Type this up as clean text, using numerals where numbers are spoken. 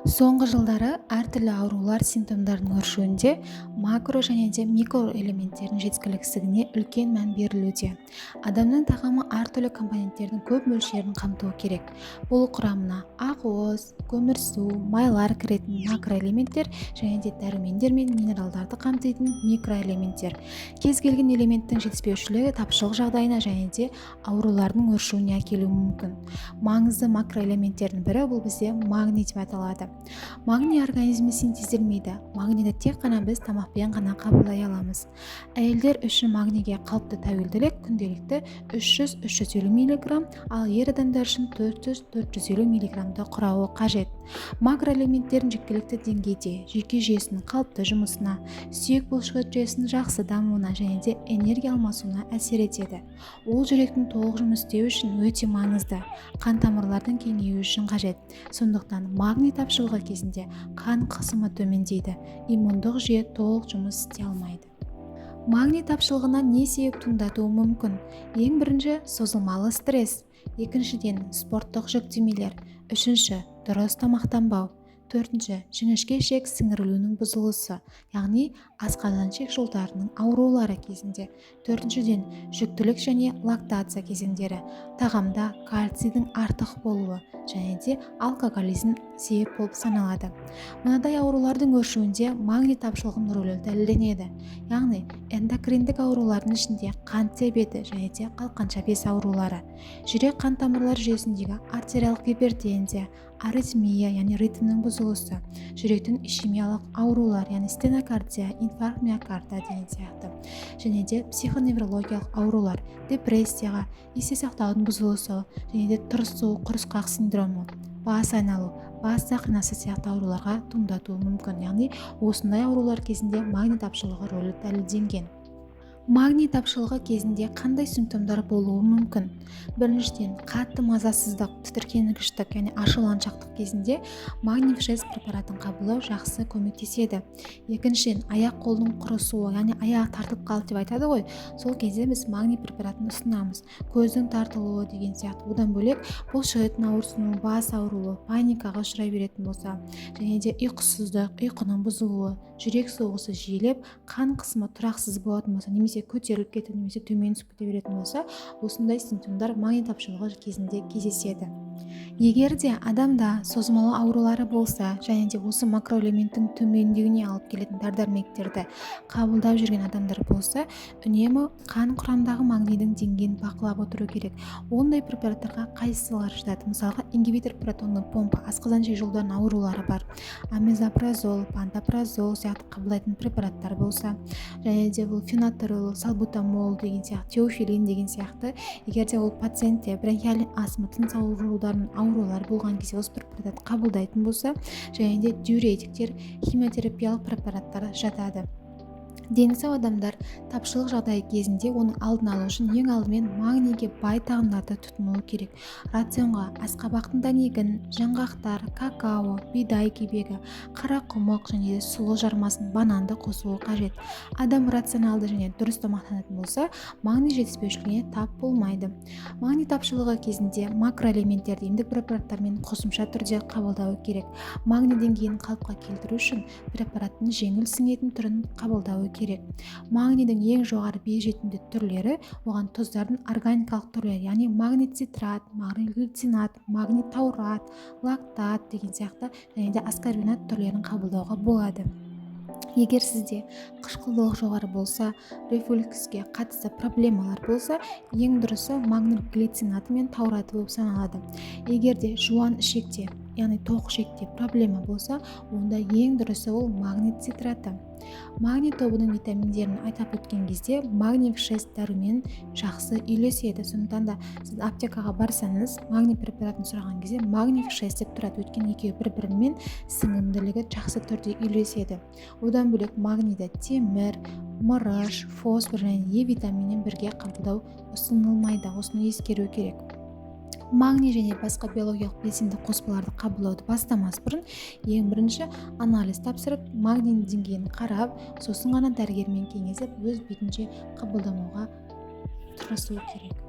Соңғы жылдары әртүрлі аурулар симптомдарының өршуінде макро және де микроэлементтердің жеткіліксіздігіне үлкен мән берілуде. Адамның тағамы әртүрлі компоненттердің көп мөлшерін қамтуы керек. Бұл құрамына ақуыз, көмірсу, майлар кіретін макроэлементтер және де дәрумендер мен минералдарды қамтитын микроэлементтер. Кез келген элементтің жетіспеушілігі тапшылық жағдайына және де аурулардың өршуіне әкелуі мүмкін. Маңызды макроэлементтердің бірі бұл бізде магний деп аталады. Магний организмде синтезделмейді. Магнийді тек қана біз тамақпен ғана қабылдай аламыз. Әйелдер үшін магнийге қалыпты тәуелділік күнделікті 300-350 мг, ал ер адамдар үшін 400-450 мг құрауы қажет. Макроэлементтердің жеткілікті деңгейде жүйке жүйесінің қалыпты жұмысына, сүйек бұлшықет жүйесінің жақсы дамуына және де энергия алмасуына әсер етеді. Ол жүректің толық жұмыс істеуі үшін өте маңызды, қан тамырлардың кеңеюі үшін қажет. Сондықтан магний тапшылығы кезінде қан қысымы төмендейді, иммундық жүйе толық жұмыс істей алмайды. Магний тапшылығына не себеп туындатуы мүмкін? Ең бірінші, созылмалы стресс, екіншіден, спорттық жүктемелер, үшінші, дұрыс тамақтанбау, төртінші, жіңішке ішек сіңірілуінің бұзылысы, яғни асқазан-ішек жолдарының аурулары кезінде, төртіншіден, жүктілік және лактация кезеңдері, тағамда кальцийдің артық болуы және де алкоголизм себеп болып саналады. Мынадай аурулардың өршуінде магний тапшылығының рөлі дәлелденеді, яғни эндокриндік аурулардың ішінде қант диабеті және де қалқанша без аурулары, жүрек қан тамырлар жүйесіндегі артериялық гипертензия, аритмия, яғни ритмнің бұзылысы, жүректің ишемиялық аурулар, яғни стенокардия, инфаркт миокарда деген сияқты, және де психоневрологиялық аурулар, депрессияға, есте сақтаудың бұзылысы және де тырысу, құрысқақ синдромы, бас айналу, бас сақинасы сияқты ауруларға туындатуы мүмкін. Яғни осындай аурулар кезінде магний тапшылығы рөлі дәлелденген. Магний тапшылығы кезінде қандай симптомдар болуы мүмкін? Біріншіден, қатты мазасыздық, тітіркенгіштік, яғни ашуланшақтық кезінде магний 6 препаратын қабылдау жақсы көмектеседі. Екіншіден, аяқ қолдың құрысуы, яғни аяғы тартылып қалды деп айтады ғой, сол кезде біз магний препаратын ұсынамыз. Көздің тартылуы деген сияқты. Одан бөлек, бұлшықеттің ауырсынуы, бас ауруы, паникаға ұшырай беретін болса және де ұйқысыздық, ұйқының бұзылуы, жүрек соғысы жиілеп, қан қысымы тұрақсыз болатын болса немесе көтеріліп кетіп, немесе төмен түсіп кете беретін болса, осындай симптомдар магний тапшылығы кезінде кездеседі. Егер де адамда созылмалы аурулары болса және де осы макроэлементтің төмендеуіне алып келетін дәрі-дәрмектерді қабылдап жүрген адамдар болса, үнемі қан құрамындағы магнийдің деңгейін бақылап отыру керек. Ондай препараттарға қайсылары жатады? Мысалға, ингибитор протонный помпа, асқазан ішек жолдарының аурулары бар, омепразол, пантопразол сияқты қабылдайтын препараттар болса және де бұл фенотерол, салбутамол деген сияқты, теофилин деген сияқты. Егер де ол пациентте бронхиальный астма, тыныс алу жолдарының аурулары болған кезде осы препарат қабылдайтын болса және де диуретиктер, химиотерапиялық препараттар жатады. Дені сау адамдар тапшылық жағдайы кезінде оның алдын алу үшін ең алдымен магнийге бай тағамдарды тұтынуы керек. Рационға асқабақтың дәнегін, жаңғақтар, какао, бидай кебегі, қарақұмық және де сұлы жармасын, бананды қосуы қажет. Адам рационалды және дұрыс тамақтанатын болса, магний жетіспеушілігіне тап болмайды. Магний тапшылығы кезінде макроэлементтерді емдік препараттармен қосымша түрде қабылдау керек. Магний деңгейін қалыпқа келтіру үшін препараттың жеңіл сіңетін түрін қабылдауы керек. Магнийдің ең жоғары биожетімді түрлері оған тұздардың органикалық түрлері, яғни магний цитрат, магний глицинат, магний таурат, лактат деген сияқты және де аскорбинат түрлерін қабылдауға болады. Егер сізде қышқылдылық жоғары болса, рефлюкске қатысты проблемалар болса, ең дұрысы магний глицинаты мен таураты болып саналады. Егер де жуан ішекте, яғни тоқ ішекте проблема болса, онда ең дұрысы ол магний цитраты. Магний тобының витаминдерін айтап өткен кезде, магний 6 дәрумен жақсы үйлеседі. Сондықтан да сіз аптекаға барсаңыз, магний препаратын сұраған кезде магний 6 деп тұрады, өйткені екеуі бір бірімен сіңімділігі жақсы түрде үйлеседі. Одан бөлек, магнийді темір, мырыш, фосфор және Е витаминімен бірге қабылдау ұсынылмайды, осыны ескеру керек. Магний және басқа биологиялық белсенді қоспаларды қабылдауды бастамас бұрын ең бірінші анализ тапсырып, магнийдің деңгейін қарап, сосын ғана дәрігермен кеңесіп, өз бетінше қабылдамауға тырысу керек.